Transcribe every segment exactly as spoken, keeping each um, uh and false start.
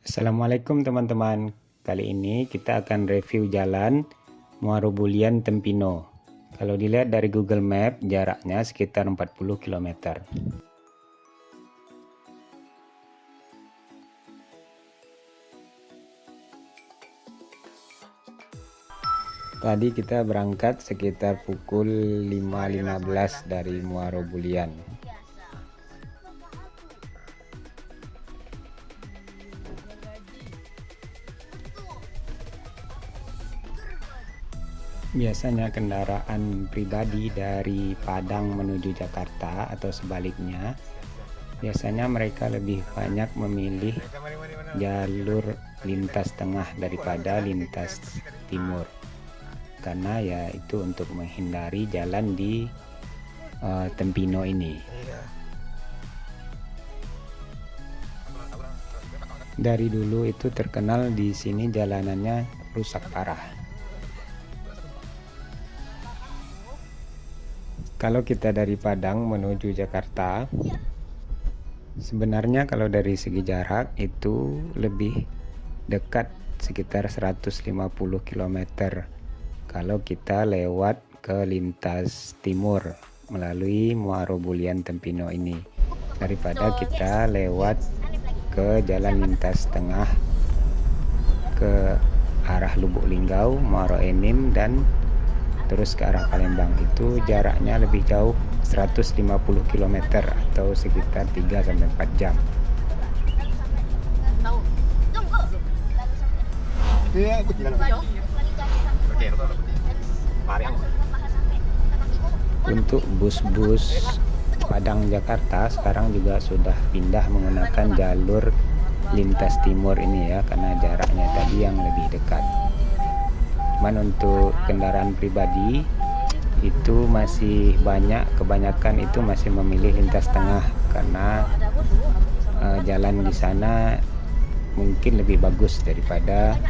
Assalamualaikum teman-teman. Kali ini kita akan review jalan Muaro Bulian Tempino. Kalau dilihat dari Google Map, jaraknya sekitar empat puluh kilometer. Tadi kita berangkat sekitar pukul lima lima belas dari Muaro Bulian. Biasanya kendaraan pribadi dari Padang menuju Jakarta atau sebaliknya, biasanya mereka lebih banyak memilih jalur lintas tengah daripada lintas timur, karena ya itu untuk menghindari jalan di, eh, Tempino ini. Dari dulu itu terkenal di sini jalanannya rusak parah. Kalau kita dari Padang menuju Jakarta, sebenarnya kalau dari segi jarak itu lebih dekat, sekitar seratus lima puluh kilometer kalau kita lewat ke lintas timur melalui Muaro Bulian Tempino ini, daripada kita lewat ke jalan lintas tengah ke arah Lubuk Linggau, Muaro Enim, dan terus ke arah Palembang. Itu jaraknya lebih jauh, seratus lima puluh kilometer atau sekitar tiga sampai empat jam. Untuk bus-bus Padang Jakarta sekarang juga sudah pindah menggunakan jalur lintas timur ini ya, karena jaraknya tadi yang lebih dekat. Cuman untuk kendaraan pribadi itu masih banyak, kebanyakan itu masih memilih lintas tengah karena, eh, jalan di sana mungkin lebih bagus daripada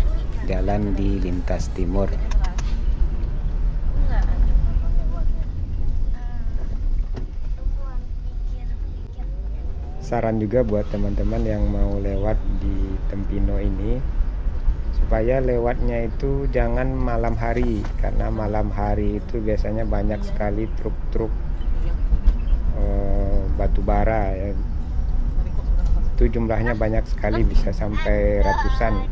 jalan di lintas timur. Saran juga buat teman-teman yang mau lewat di Tempino ini, supaya lewatnya itu jangan malam hari, karena malam hari itu biasanya banyak sekali truk-truk, eh, batu bara, ya. Itu jumlahnya banyak sekali, bisa sampai ratusan.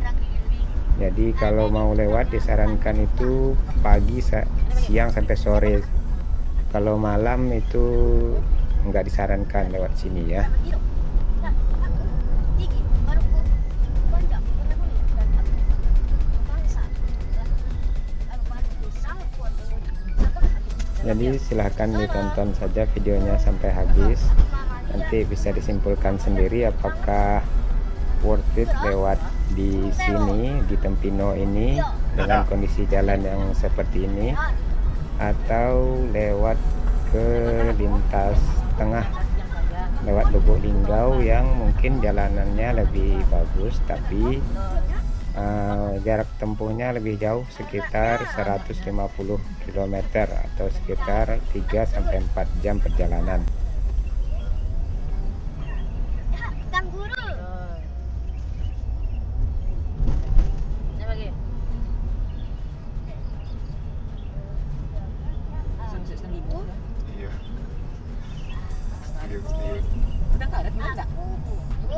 Jadi kalau mau lewat disarankan itu pagi sa-, siang sampai sore. Kalau malam itu nggak disarankan lewat sini ya. Jadi silahkan ditonton saja videonya sampai habis. Nanti bisa disimpulkan sendiri apakah worth it lewat di sini, di Tempino ini, dengan kondisi jalan yang seperti ini, atau lewat ke lintas tengah, lewat Lubuk Linggau yang mungkin jalanannya lebih bagus, tapi, eh, jarak tempuhnya lebih jauh, sekitar seratus lima puluh kilometer atau sekitar tiga sampai empat jam perjalanan. Kang Guru. Iya. Iya, iya. Aku butuh,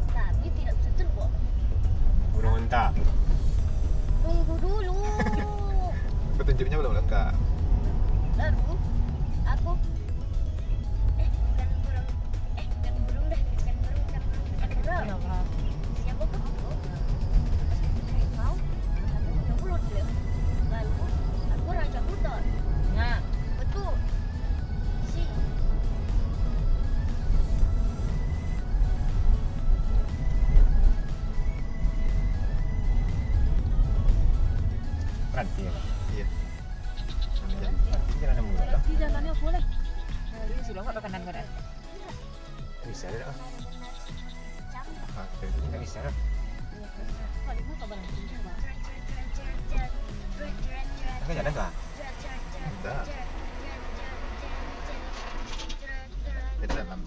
tapi tidak bisa telepon. Burung unta. Tunggu dulu. Petunjuknya belum lengkap. Baru aku. Eh, bukan burung. Eh, bukan burung dah. Bukan burung, bukan burung, bukan burung. Kenapa? Siapa kau? Kau? Aku punya mulut dia. Lalu, aku raja hutan. Nah, betul. Berhenti ya, Pak? Iya. Berhenti jalan yang mudah. Berhenti jalannya boleh. Ini sudah nggak ke kanan, Pak? Bisa ada, Pak? Nggak bisa, Pak. Kakak jalan, Kak? Enggak. Di dalam.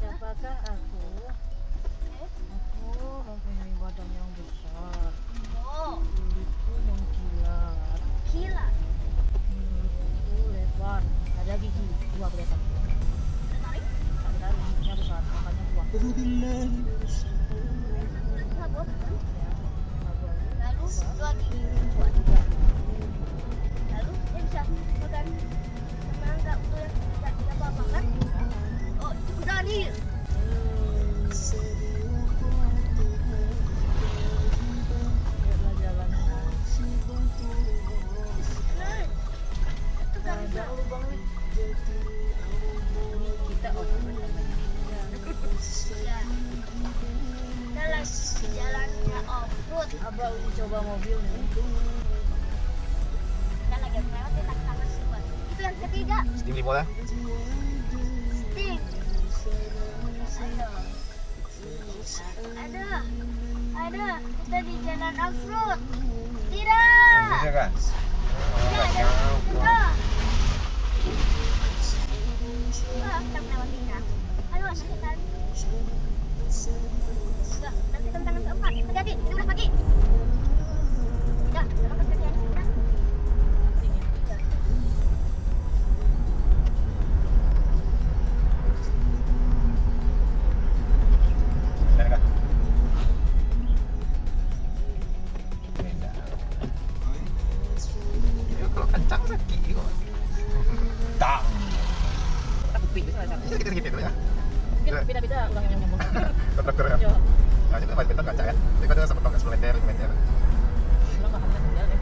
Siapakah aku? Aku mempunyai badan yang besar. Oh. Kulitku mengkilat. Kilat. Mulutku lebar. Ada gigi. Dua kelihatan. Ada taring? Tak ada taring. Giginya besar. Makanya dua. Buah, buah. Lalu, dua gigi. Lalu, dia bisa makan. Sama enggak, udah, enggak, enggak apa-apa, kan? Oh, itu kuda ni. Nah, itu kan. Ada lubang ni. Ini kita off. Ya. Kita lagi jalannya off-road. Abah uji coba mobil ni. Kita lagi melewati tantangan semua. Itu yang ketiga. Steam limo lah. Steam. Aduh. Aduh. Aduh. Kita di jalan off-road. Tidak. Bisa kan? Tidak, jangan sentuh. Wah, kita melewati kah? Aduh, sakit kan? Sudah, nanti tantangan keempat. Hati-hati, ini udah pagi. Tidak, jangan pakai kaki, sudah. Dari kah? Beda. Ya, kalau kencang sakit juga. Tang. Tapi bisa lah, Kak. Bisa sakit-sakit tu ya. Mungkin beda-beda orang yang nyambung. Kontraktor ya. Iya. Nah, itu kan beton kaca kan. Jadi kan ada sampai tong sepuluh meter, lima meter. Orang mahal kan tinggal ya.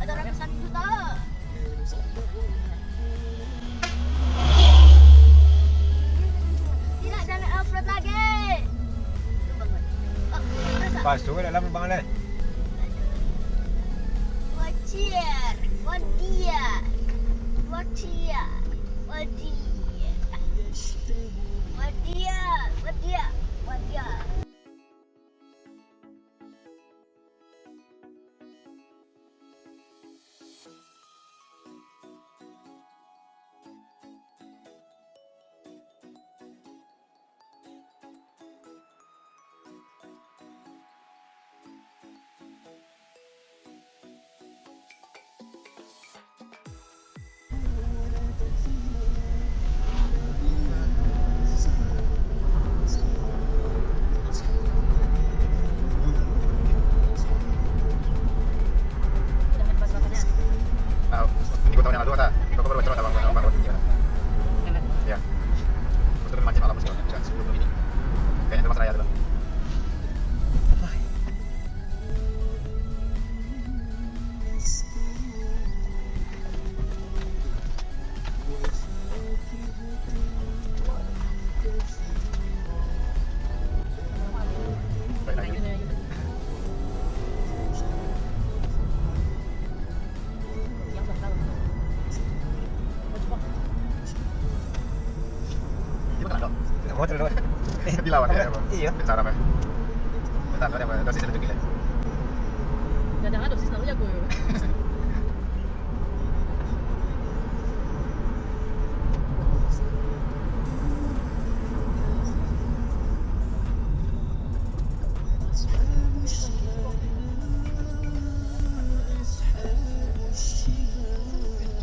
Ada ratusan juta. Tidak, jangan off-road lagi. Oh, terus, pas tu dalam lubang lah. Wajir, wadia, wadia, wadia, wadia, wadia, wadia. Nah, minggu tahun yang lalu ada, minggu baru ada, abang, abang, abang, abang, gimana? Ya. Terus turun mancing malam, sebelum ini. Kayaknya itu Mas Raya tuh, Bang. Dia makan, Dok. Motor, Dok. Dilawat, ya, Bang? Iya. Cara, Bang. Bentar, ada apa? Dosis ada gila. Jangan-jangan dosis lalu ya, gue.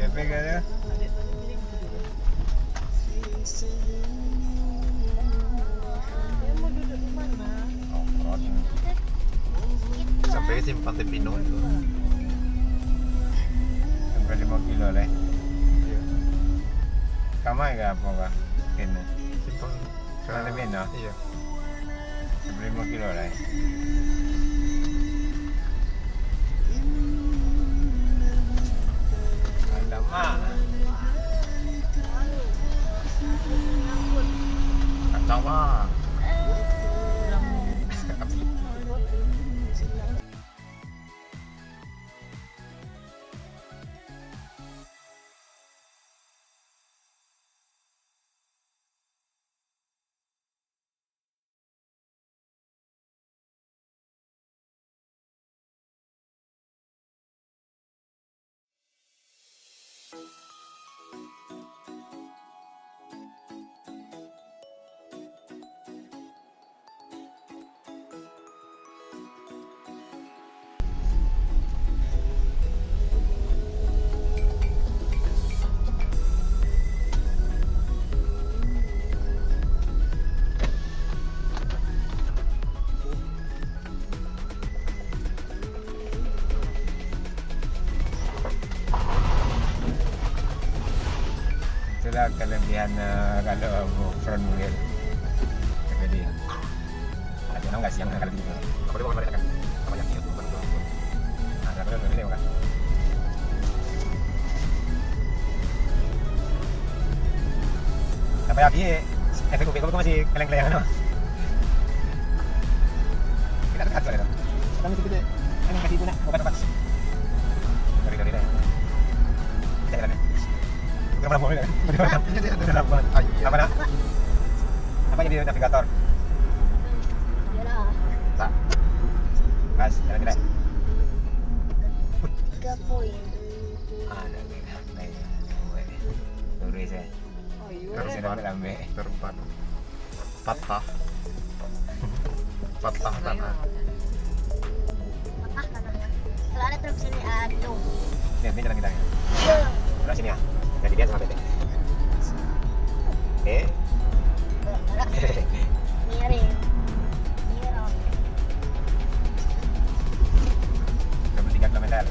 Capek kan ya? Nongkrong. Sampai Simpang Tepino tu. Sampai lima kilo lah, eh. Iya. Kamai ke apa, Bang? Kena. Simpang. Kurang lebih, no? Iya. Sampai lima kilo lah, eh. Alamak. Kacau, Bang. Lah kelebihan, eh, kalau front wheel. Jadi, ya. Tapi memang nggak siang kalau gitu. Apa dia mau lari kan? Apa yang dia tuh? Nah, kalau dia kan. Sampai habis, efek kuping kau masih keleng-keleng, no? Tidak dekat soalnya, no? Kami sedikit, eh, kasih guna obat-obat. Dari, dari, dari. Kita jalan, ya. Udah malam, ya? Udah malam. Iya, iya, iya. Udah malam. Ah, iya. Apa, nak? Apa jadi navigator? Iyalah. Tak. Gas, jalan, jalan. Tiga poin. Ah, dah, dah, dah. Baik, baik. Lurus, eh. Oh, iya. Terus, eh, lambat, lambat. Terempat. Patah. Patah tanah. Patah tanahnya. Kalau ada truk sini, aduh. Nih, ini jalan kita, nih. Iya. Sebelah sini, ya. Jadi dia sama bete. Eh? Miring. Miring. Dua puluh tiga kilometer. Dua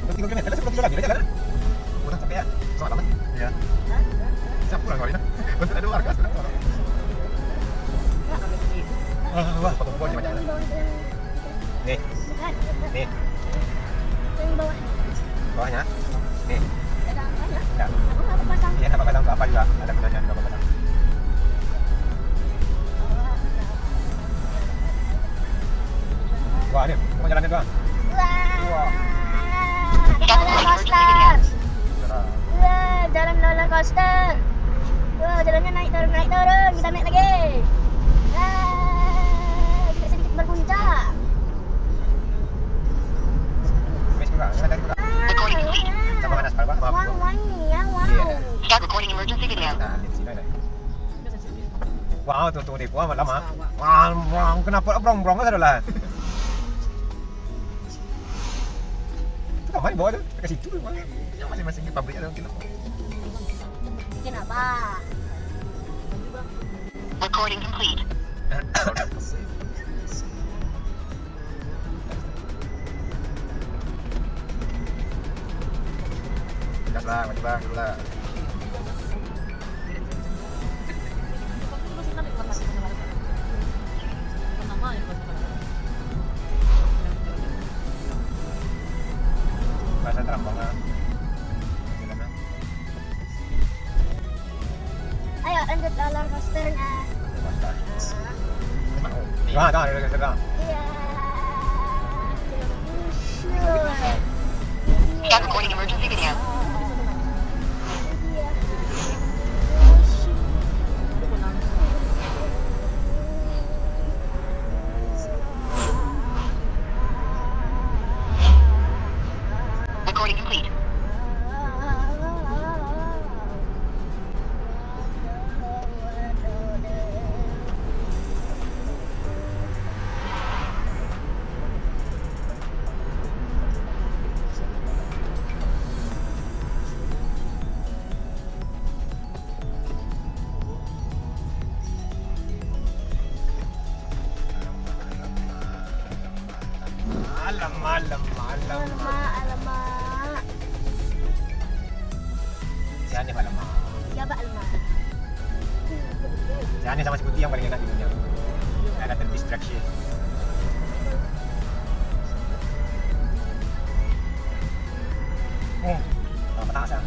puluh tiga kilometer, sepuluh kilo lagi, jalan. Udah capek ya? Soal amat. Iya. Siapa pulang kali, nah? Masih ada warga, sekarang soal amat. Ah, wah, foto-foto aja banyak. Nih. Nih. Yang di bawah. Bawahnya? Nih. Ada apanya? Enggak. Aku nggak apa-apa, Kang. Iya, nggak apa-apa, Kang. Apa juga? Ada gunanya juga, Kang. Wah, ini, mau jalannya doang. Wah. Wah. Roller coaster. Wah, jalan roller coaster. Wah, jalannya naik turun, naik turun. Kita naik lagi. Wah, kita sedikit berguncang. Wah, wah, wah. Iya. Start recording emergency video. Nah, di sini ada. Wah, tu, tu, di gua lama. Wah, wah, kenapa brong-brong sadolah? Itu kamar di bawah tu, dekat situ memang. Ya, masing-masing pabrik ada mungkin. Bikin apa? Recording complete. Gas lah, maju bang, dulu lah. Rasa terang banget. Ayo, lanjut roller coaster-nya. Wah, dah, dah, dah, dah. Iya. Start recording emergency video. Recording complete. Alamak, alamak, alamak. Alamak, alamak. Siapa alamak? Siapa alamak? Siapa sama si Putih yang paling enak di dunia? Ada terdistraksi. Eh, kalau petang asal.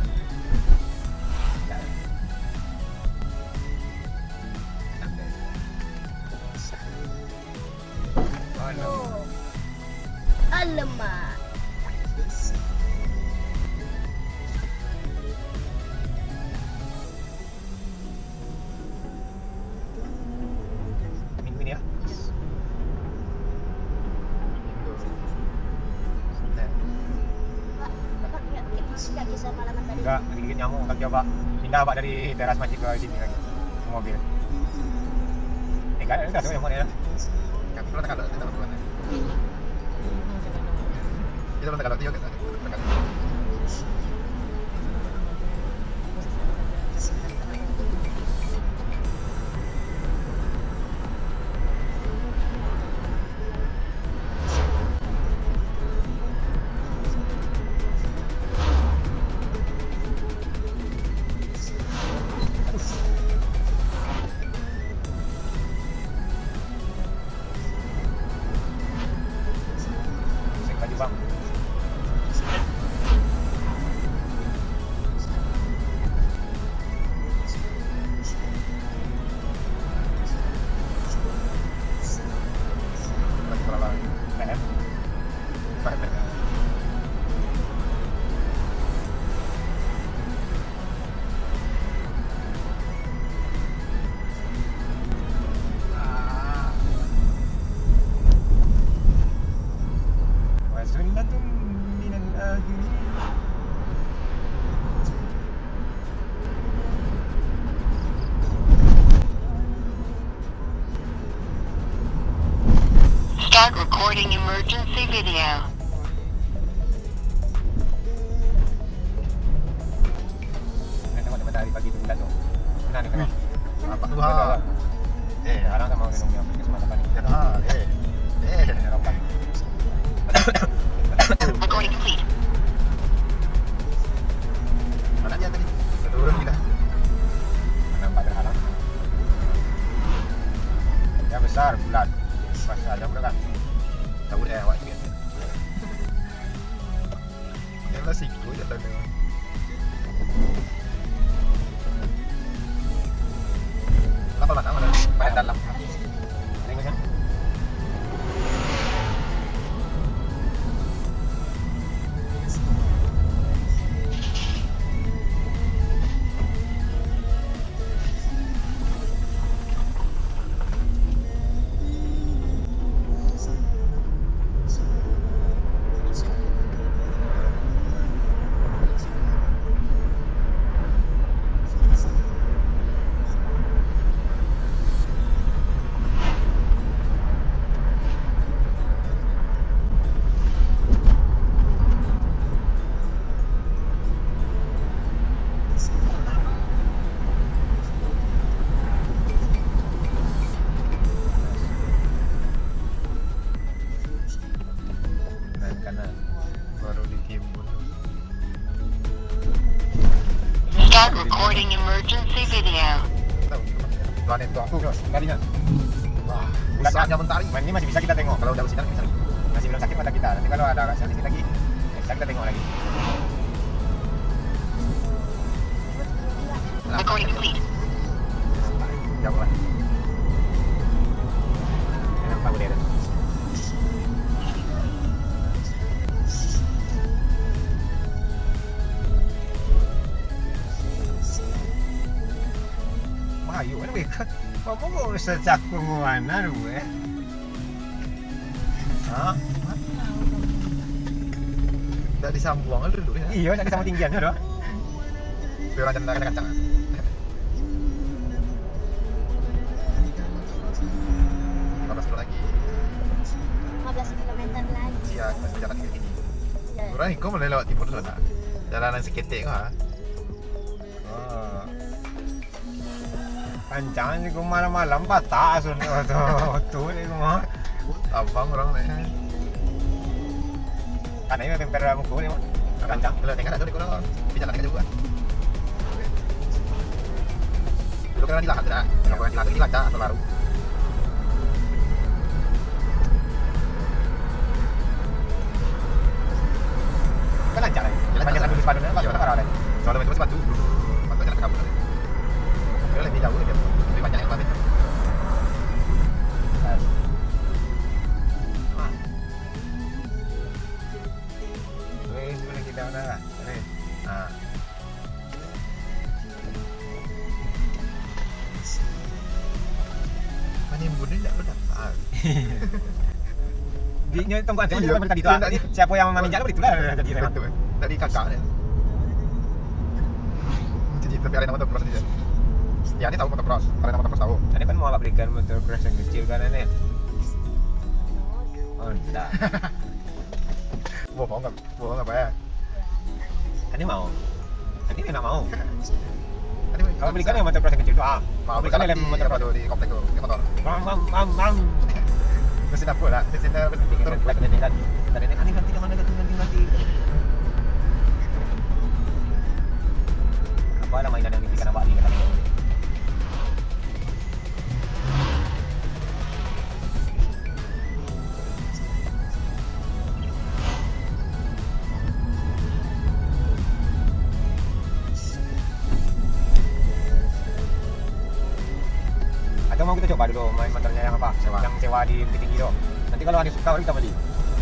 Alamak. Minggu ini ya. Enggak, digigit nyamuk kaki abak. Pindah abak dari teras masjid ke sini lagi. Mobil. Eh, enggak ada, enggak ada nyamuk ni lah. Kaki pula tak ada, tak ada. Kita pun tak ada, dia tak ada. Recording emergency video. Nah, tengok dia matahari pagi tu bulat tu. Nah, ni tengok. Nampak. Wah. Eh, arang sama gunung ni, apa, semua apa ni? Ah, eh. Eh, harapan. Recording complete. Mana dia tadi? Turun kita. Nampak terhalang. Yang besar, bulat. Pas ada budak kan? Tahu deh, awak juga. Yalah, siku je lah tu. Lapar mata mana? Pada dalam. Tengok kan? Nah, kanan. Baru ditimbun. Start recording emergency video. Tuhan itu aku. Terus, kalinya. Wah, busaknya mentari. Ini masih bisa kita tengok. Kalau udah bersinar, bisa. Masih belum sakit mata kita. Nanti kalau ada rasa sedikit lagi, bisa kita tengok lagi. Recording complete. Jauh lah. Nampak boleh dah. Bahayo kan, weh. Apa kok sesak penguanan, weh? Ha? Ndak disambuang dulu, ya? Iyo, ndak disambuang tinggiannyo doh. Tapi urang jalan kancang. Lima belas kilo lagi. Lima belas kilometer lagi. Iya, masih jalan kaki. Iya. Urang iko mulai lewat timur sana. Jalanan saketek ko, ha. Oh. Kancang sih, kok malam-malam patah asun tu, tu, tu, ni mah. Abang urang ni. Kan ini bemper muka ni mah. Kancang. Kalau tengah tak tahu di kono. Tapi jalan tengah juga. Dulu kan di Lahak tu dah. Kalau di Lahak tu, di Lahak dah, atau baru. Kan lancar, eh. Lancar. Banyak satu di sepatu, eh. Iya. Sepatu parah, eh. Soalnya macam sepatu. Sepatu jalan ke kampung, eh. Dia lebih jauh, dia lebih banyak yang lambat. Pas. Weh, boleh kita mana lah? Boleh. Ha. Manimbun ni ndak badapat. Di, nyo tongkat, iyo, tadi tu, iyo, ah. Ndak di, siapo yang maminjak, itulah jadi. Betul. Ndak di kakak ni. Jadi, tapi arena motocross ni je. Ya, ni tahu motocross. Arena motocross tahu. Tadi kan mau awak belikan motocross yang kecil kan, ni? Honda. Bohong kan? Bohong apa ya? Ani mau. Ani nak mau. Kalau belikan yang motocross yang kecil tu, ah. Mau belikan yang motocross tu di komplek tu, di motor. Bang, bang, bang, bang. Mesin apa lah? Mesin apa? Mesin apa? Kita kena dengar. Kita dengar, "Ani nanti ke mana, nanti, nanti, nanti." Apa lah mainan yang kita nak buat ni, kata dia. Atau mau kita coba dulu main motornya yang apa? Sewa. Yang sewa di Bukittinggi tu. Nanti kalau ada suka, baru kita beli.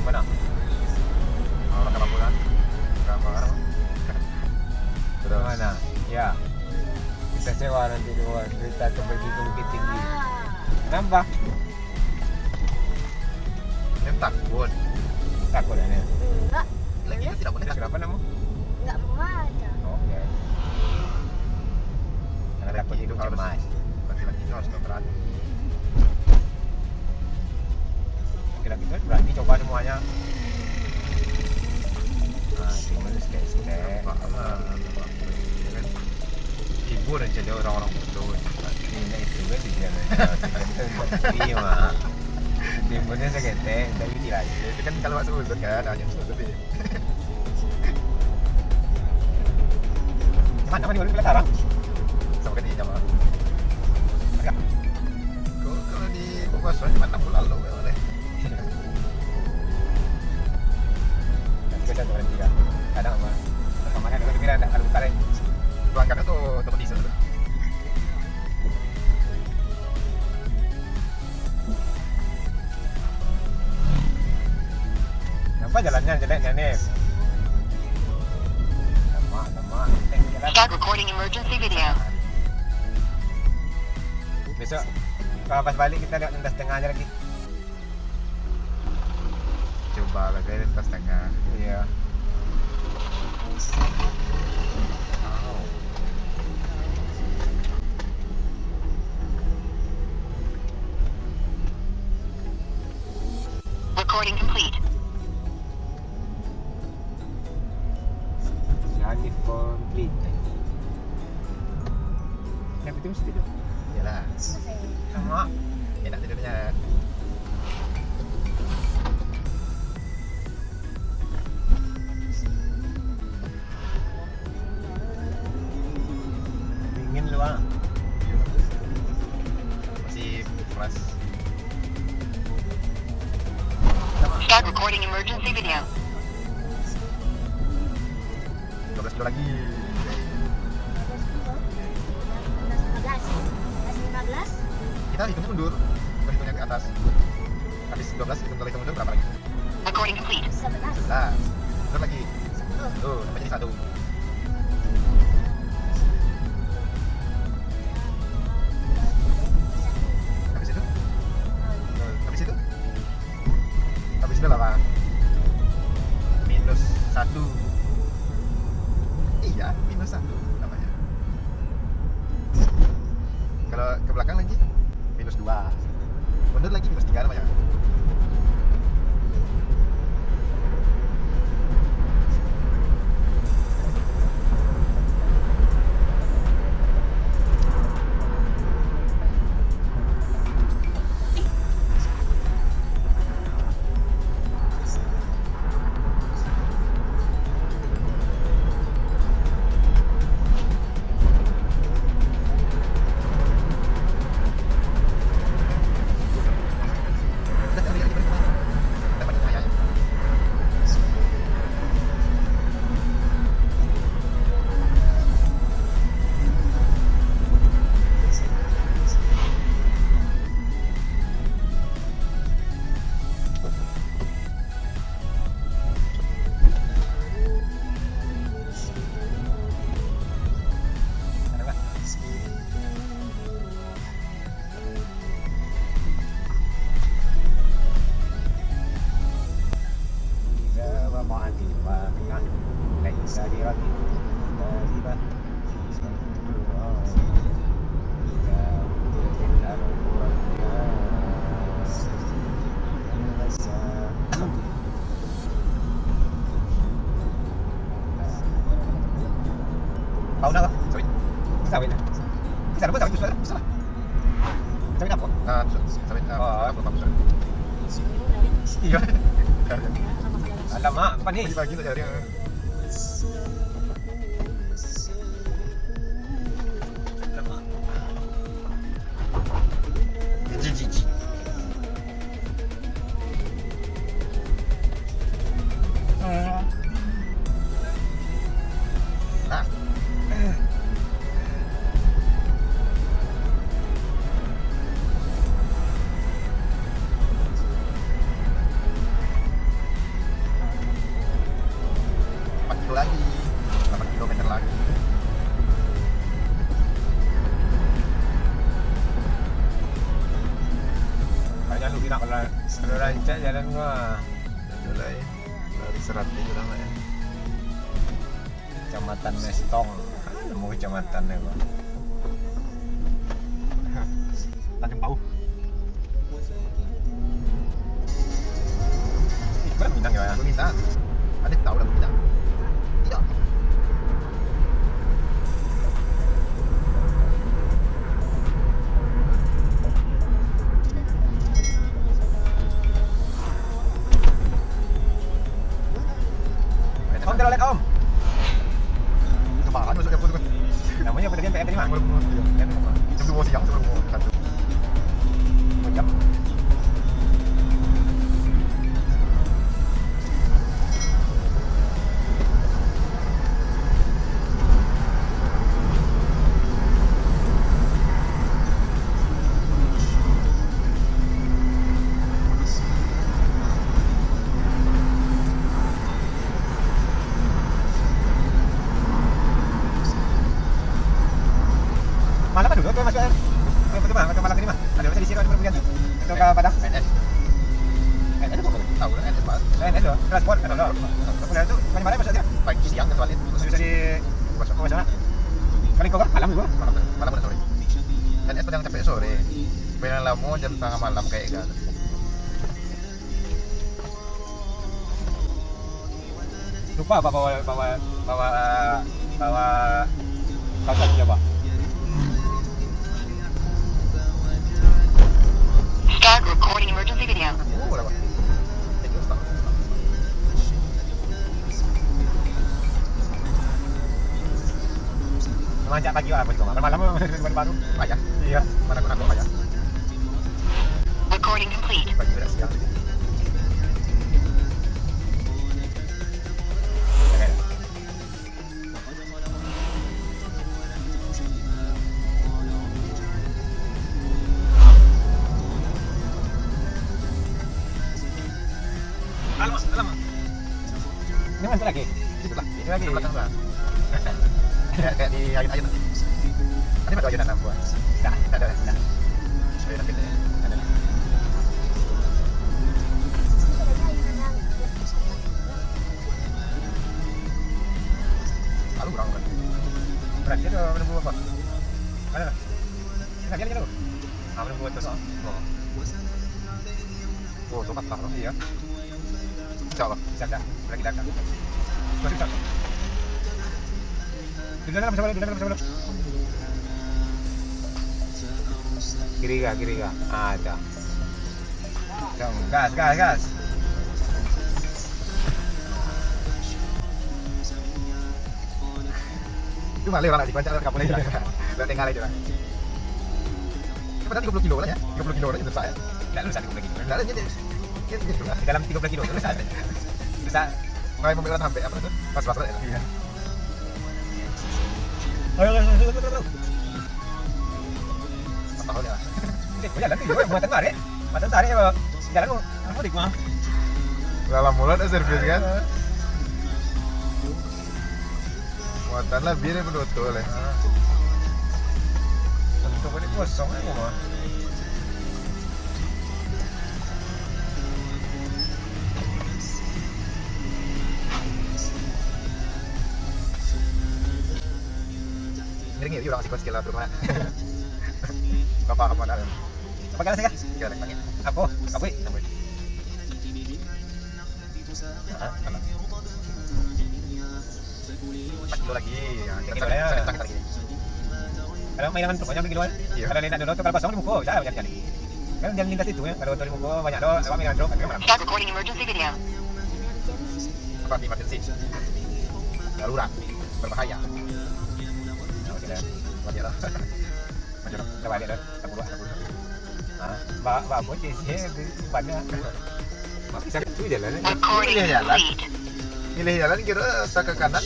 Mana? Kalau tak apa kan? Berapa kan? Terus. Mana? Ya. Kita sewa nanti dulu kereta tu pergi ke Bukittinggi. Kenapa? Dia takut. Takut, Daniel? Enggak. Lagi tu tidak boleh takut. Kenapa nama? Enggak mau aja. Oke. Karena takut itu harus cemas. Laki-laki itu harus berani. Laki-laki itu berani, Pun jadi orang-orang bodoh. Ini itu kan dia. Dia mah. Dia punya seketek, tapi dia aja. Itu kan kalau masuk mulut kan, hanya mulut dia. Di mana, mana, mana sekarang? Sama kan di Jawa. Agak. Kok kalau di Bukasura, di mana pula lo, boleh? Tapi saya berhenti lah. Kadang apa? Rekamannya dulu, tapi dah, kalau buka lain. Tuan kadang tu, tempat tisu tu. Kenapa jalannya jelek ni? Lemak, lemak. Eh, jalan. Start recording emergency video. Besok, kalau pas balik, kita lewat enam belas setengah aja lagi. Coba lah, guys, enam belas setengah. Iya. Wow. Recording complete. Journey complete. Yang penting mesti tidur. Iyalah. Sama. Enak tidurnya. Dingin luar. Masih keras. Start recording emergency video. Dua belas kilo lagi. Lima belas. Kita hitungnya mundur. Kita hitungnya ke atas. Habis dua belas, hitung, kalau hitung mundur berapa lagi? Recording complete. Sebelas. Sebelas. Mundur lagi. Sepuluh. Tuh, sampai jadi satu. Habis itu? Tuh, habis itu? Habis itu lah, Bang. Minus satu. Iya, minus satu namanya. Kalau ke belakang lagi, minus dua. Mundur lagi, minus tiga namanya. Fauna lah, sawit. Sawit lah. Bisa apa sawit tu, salah? Salah. Sawit apa? Ah, sa-, sawit, ah, Oh. Apa, apa, apa, sawit? Iya. Alamak, apa ni? Pagi-pagi tak cari, ah. Alamak. Ji, ji, ji. Empat kilo lagi, delapan kilometer lagi. Kayaknya lu kira kalau, kalau rancak jalan gua. Mulai dari seratus lah, Mak, ya. Kecamatan Mestong. Nemu kecamatan ni, Bang. Tanjung Pauh. Ih, mana Minang ya? Minang. Ada tahu lah Minang. Tidak. Jam dua siang, jam dua satu. Dua jam. Malam kan dulu tu masuk, eh, ke, ke, ke, ke malam tadi mah. Ada masa di sini ada pergi. Atau ke Padang? N S. N S tu tahu lah, N S mah. N S tu, transport, kan, dulu. Transport tu, pagi malam masuk dia? Pagi, siang, kecuali. Terus bisa di, masuk. Kali kau kan malam juga? Malam, malam udah sore. N S paling capek sore. Paling lama jam tangah malam kayak gitu. Lupa apa bawa, bawa, bawa, bawa kalsel, coba. Start recording emergency video. Oh, lah, Pak. Manjak pagi lah, Pak, itu, Pak. Malam baru. Payah. Iya. Mana aku nak payah. Recording complete. Pagi beres, siang. Alamak, alamak. Ini masuk lagi? Itu lah. Itu lagi. Itu belakang lah. Kayak, kayak di ayun-ayun. Ada nggak ayun anak buah? Nggak, nggak ada, nggak. Supaya nanti deh. Ada. Lalu kurang kan? Berarti ada menunggu apa? Ada lah. Kita lihat dulu. Ah, menunggu itu. Oh. Oh, tomat lah. Iya. Insya Allah. Siap, siap. Boleh kita angkat. Masuk, siap. Duduk dalam, bersama dulu, duduk dalam, bersama dulu. Kiri kah, kiri kah? Ah, ada. Cong, gas, gas, gas. Itu malah orang nak dipancak, kapal aja. Udah tinggal aja lah. Ini padahal tiga puluh kilo lah ya. Tiga puluh kilo lah, besar ya. Nggak lusa tiga puluh kilo. Nggak ada, jadi, jadi gitu lah. Di dalam tiga puluh kilo, lusa. Lusa. Mulai membeli orang sampai apa tu? Pas-pas lah ya. Iya. Ayo, ayo, ayo, ayo, ayo. Apa tahu ya? Eh, jalan tu, muatan tarik. Muatan tarik, apa? Jalan tu. Apa di gua? Lah, lah, mulai dah servis kan? Ayo. Muatan lah, biar dia penutup lah. Ah. Untuk ini kosong aja mah. Ngiring yuk, orang sikon sikila tu mana? Bapak apa dah? Apa kena sih? Kira lagi. Apa? Apa? Apa? Hah? Apa? Empat kilo lagi. Ya, kita cari, ya, cari, cari lagi. Kalau main dengan truk banyak kilo, eh? Iya. Kalau lihat dulu tu, kalau kosong di muka, bisa banyak kali. Kan dia lintas itu, ya. Kalau motor di muka banyak doh, awak main dengan truk, tapi malam. Start recording emergency video. Apa emergency? Darurat. Berbahaya. Ya, oke dah. Oke dah. Macam dah balik dah. Tak buruk, tak buruk. Ha? Ba-, ba-, apa je, je, banyak. Tapi satu jalan aja. Milih jalan. Milih jalan kira asa ke kanan.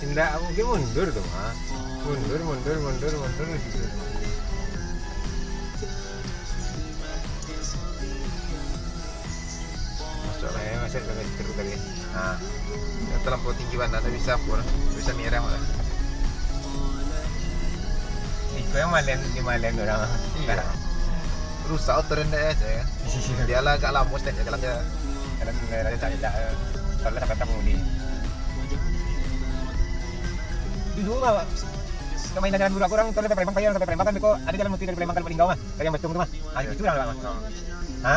Indak, mungkin mundur tu, ha. Mundur, mundur, mundur, mundur, gitu. Masuk lah ya, masuk lah, terus tadi. Ha. Yang terlampau tinggi bana, tak bisa pun. Tak bisa mirang lah. Iko yang malen, di malen orang. Iya. Rusak oto rendah aja kan. Iya. Dia lah agak lamo sih, jalan dia. Jalan, jalan, jalan, jalan. Kalau sampai ketemu di. Dulu mah, kemarin jalan dulu aku orang, terus sampai Palembang, sampai Palembang kan, beko ada jalan mutu dari Palembang kalau Linggau mah. Dari yang betung tu mah. Ah, di situ lah, Bang. Ha?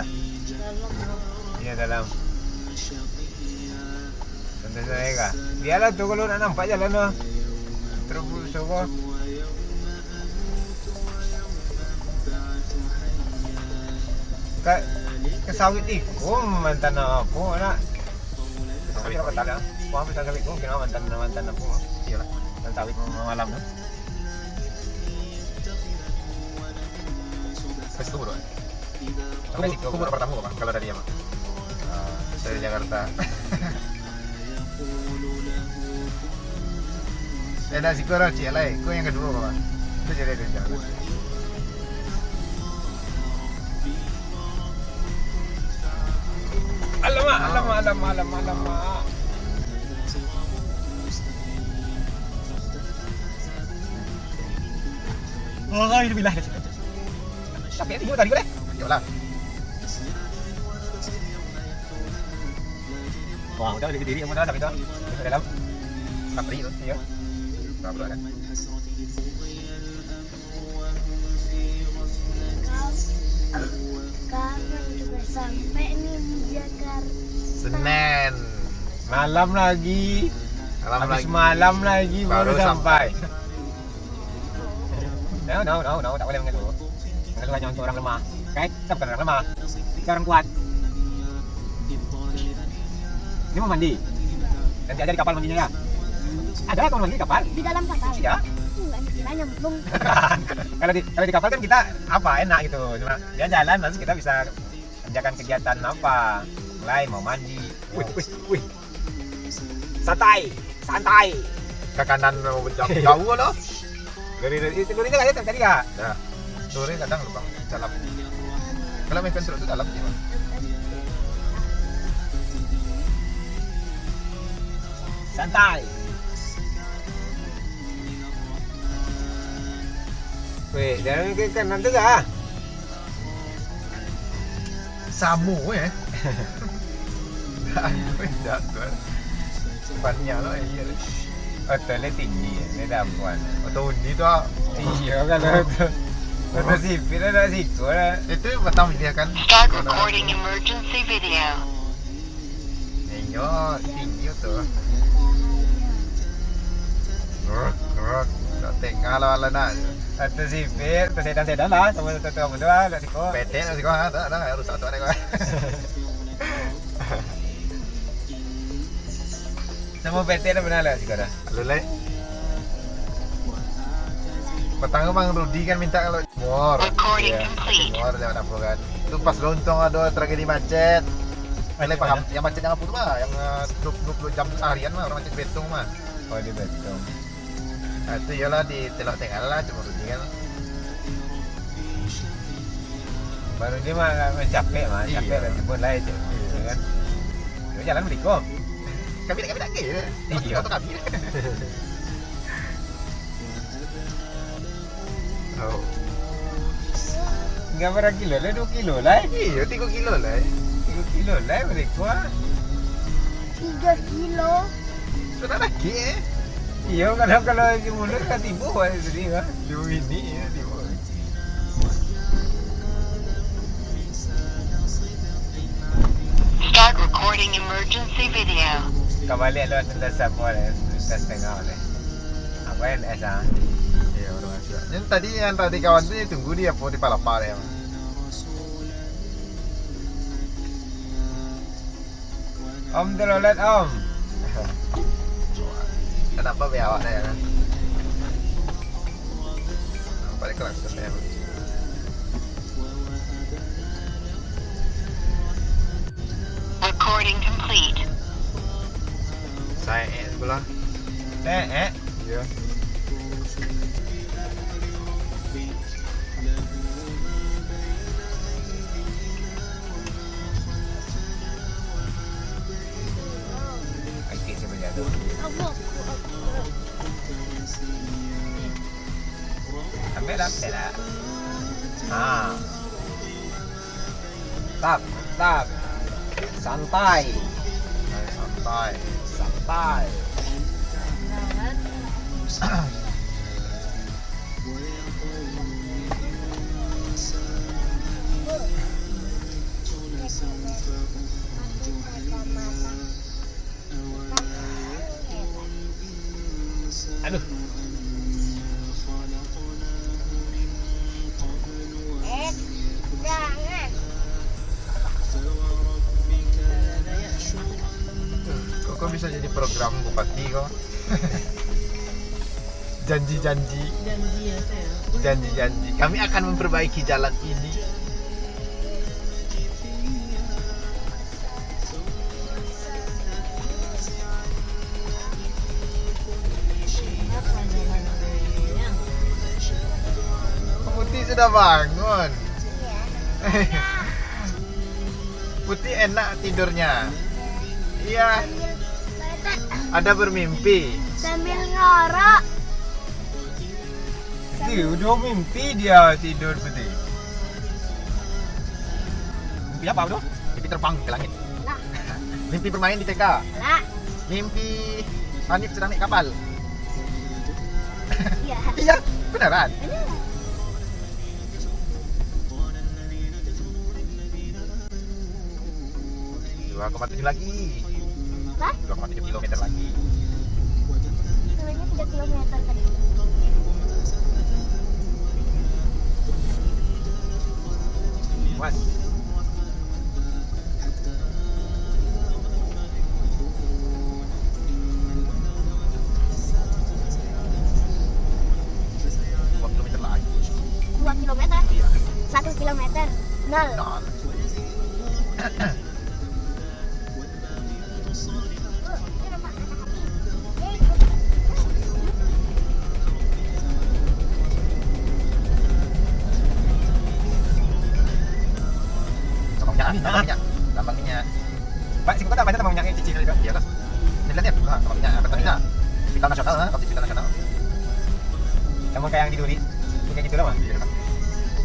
Iya, dalam. Santai-santai kah? Biarlah tu kalau nak nampak jalan tu. Terus suruh. Ka, ka sawit iko mantan apo nak? Sawit kau tahu. Wah, bisa sawit iko kena mantan, mantan apo? Iyalah. Daun sawit malam tu. Ke situ dulu, eh? Sampai situ. Kubur pertama, Bang, kalau dari apa? Ah, dari Jakarta. Eh, dah siku lah, cik, lai. Kau yang kedua, Bang. Itu jadi dari Jakarta. Alamak, alamak, alamak, alamak, alamak. Oh, ini bilah. Tapi ini tadi boleh. Yolah. Wah, udah dari diri, udah sampai tu. Masuk dalam. Kapri tu, iya. Kapri kan. Kapan kita sampai nih di Jakarta? Senin. Malam lagi. Malam Habis lagi. malam lagi baru, Baru sampai. sampai. No, no, no, no, tak boleh mengeluh. Mengeluh hanya untuk orang lemah. Oke? Kita bukan orang lemah. Kita orang kuat. Ini mau mandi. Nanti aja di kapal mandinya ya. Ada kamar mandi di kapal? Di dalam kapal? Iya. Enggak, dikira nyemplung. Kalau di, kalau di kapal kan kita apa, enak gitu. Cuma dia jalan, terus kita bisa kerjakan kegiatan apa. Mulai mau mandi. Wih, wih, wih. Santai, santai. Ka kanan jauh, jauh lo. Dari, dari, itu durinya nggak ada tadi ya? Ya. Duri kadang lubang dalam. Kalau main kentut tu dalam sih, Bang. Santai. Weh, jangan ke kanan tu kah? Samo, eh. Dah, dah, dah. Banyak lah, iya. Hotel dia tinggi, dia dah ampun. Hotel undi tu, ah. Iya, kalau tu. Hotel sipil dah siku lah. Itu batang dia kan. Start recording emergency video. Iyo, tinggi tu. Rok, rok. Tak tengah lah, lah nak. Satu sipir, tu sedan-sedan lah. Sama satu apa tu lah, kat siko. Petek lah siko, ha. Tak, tak, rusak tu ada kau. Sama petek dah pernah lah siko dah. Lulai. Petang tu Bang Rudi kan minta kalau Timor. Recording Iya, complete. Timor lewat apa kan. Tu pas lontong ada tragedi macet. Kalian paham? Yang macet yang apa tu mah? Yang eh, dua puluh, dua puluh jam tu seharian mah orang macet Betong mah. Oh, di Betong. Nah, itu iyalah di Telok Tengah lah, cuma Rudi kan. Baru dia mah capek mah, Iya. capek dah timbun lah itu. Iya. Ya kan? Dia jalan beriko. Kami nak, kami nak ke? Iya. Waktu kami. Oh. Enggak berapa kilo lah, dua kilo lah. Eh. Iya, tiga kilo lah. Eh. Tiga kilo lah mereka. Ah. Tiga kilo. Sudah lagi eh. Iya, kalau kalau di mulut kan tiba lah tadi kan. Dua ini ya tiba. Start recording emergency video. Kembali lo tentang siapa lah, tentang setengah lah. Apa yang S A? Iya, orang S A. Yang tadi yang tadi kawan tu dia tunggu dia apa di Palapa dia. Om tu lolet om. Kenapa biar awak dah ya kan? Nampak dia kelas tu saya. Recording complete. Saya eh sebelah. Eh eh. Ya. Ambil lah, ambil lah. Ha. Tap, tap. Santai. Santai. Santai. Aduh. Kok, kok bisa jadi program bupati kok? Janji-janji. Janji apa ya? Janji-janji. Kami akan memperbaiki jalan ini. Putih sudah bangun. Putih enak tidurnya. Iya. Ada bermimpi. Sambil ngorok. Putih, udah mimpi dia tidur, Putih. Mimpi apa tu? Mimpi terbang ke langit. Lah. Mimpi bermain di T K. Lah. Mimpi Hanif sedang naik kapal. Iya. Iya, beneran. Beneran. Dua koma tujuh lagi. Hah? Dua koma tujuh kilometer lagi. Sebenarnya tiga kilometer tadi. Puas. Dua kilometer lagi. Dua kilometer? Iya. Satu kilometer. Nol. Nol. Tambang minyak, tambang minyak. Tambang minyak. Pak, singkatan banyak tambang minyak, eh, cicil juga. Iyalah. Ini lihat ya, ah, tambang minyak, Pertamina. Hospital Nasional, ah, hospital nasional. Sama kayak yang di Duri. Kayak gitu lah, Bang. Iya.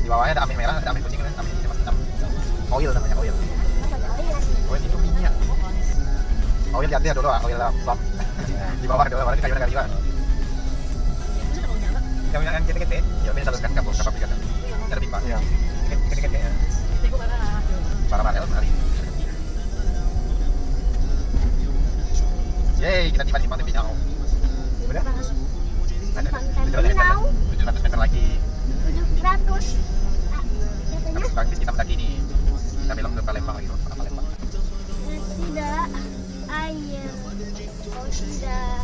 Di bawahnya ada amin merah, ada amin kuning, amin hitam. Oil namanya, oil. Oil itu minyak. Oil di atas dulu, ah, oil, ah, pump. Di bawah dulu, baru kayu negara juga. Yang minyak yang ketek-ketek, ya, biasa terus kan, kapal, kapal pijat. Ada pipa. Iya. Ketek-ketek, ya. Para barel, hari. Yeay, kita tiba di Simpang Terminal. Simpang Terminal. Tujuh ratus meter lagi. Tujuh ratus. Ah, katanya? Habis kita mendaki ini. Kita belok ke Palembang lagi, Bro. Kota Palembang. Tidak. Air. Oh, tidak.